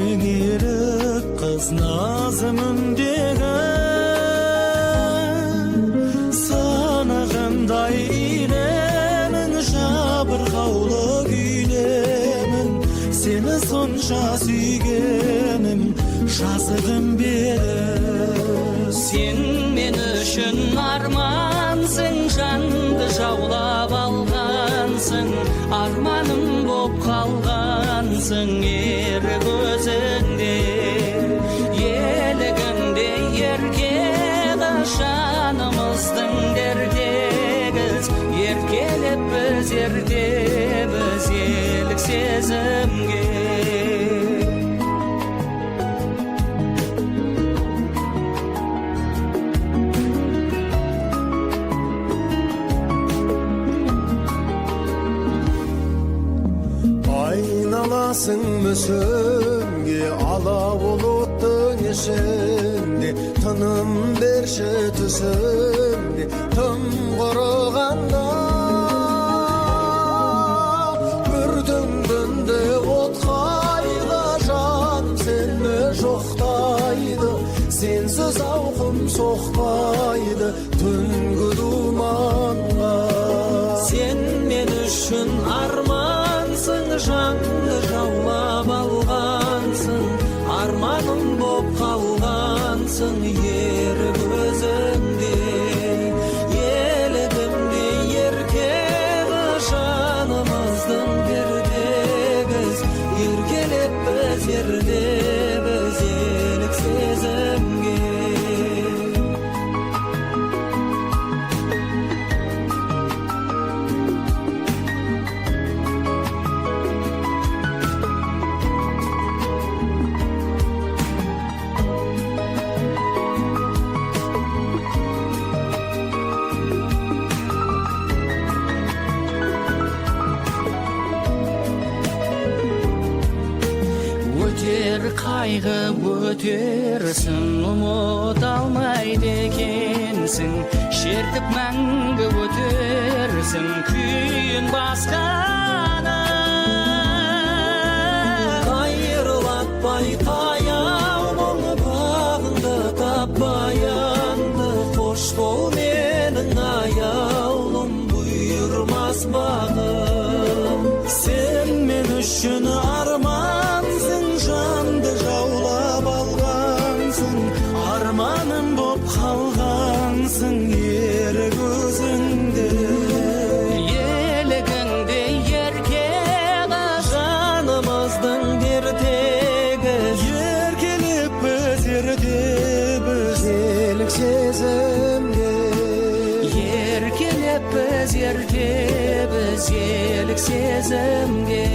Сенің елік қыз назым үндегі, сынығындай иненің жабырқаулы күйлемін. Сені сонша сүйгенім жазығым бері. Сен мен үшін армансың, жанды жаулап алғансың, арманым боп қалғансың. Ерік өзіңде, елігімде, ерке жанымыздың дертегіз. Еркелеп біз ертеміз елік сезімге. Айналасың мүсінге, ала бұлттың ішінде тыным берші түсімде, тым құрығанда көрдің күнде от қайғы, жаным сені жоқтайды, сенсіз ауқым соқпайды түнгі думанға. Сен мен үшін армансың, жанды жаулап алғансың, арманым боп қалғансың. Ерік өзіңде, елігімде, ерке жанымыздың дертегіз. Еркелеп біз ертеміз елік сезімге. Өтер қайғы, өтерсің, ұмыта алмайды екенсің. Шертіп мәңгі өтерсің күйін басқаның. Қайырлатпай қаяу мұң, бағыңды тап баянды. Қош бол, менің аяулым, бұйырмас бағым. Сен мен үшін армансың, жанды жаулап алғансың, арманым боп қалғансың. Ерік өзіңде, елігіңде, ерке жанымыздың дертегіз. Еркелеп біз ертеміз Елік сезімге. Еркелеп біз ертеміз елік сезімге.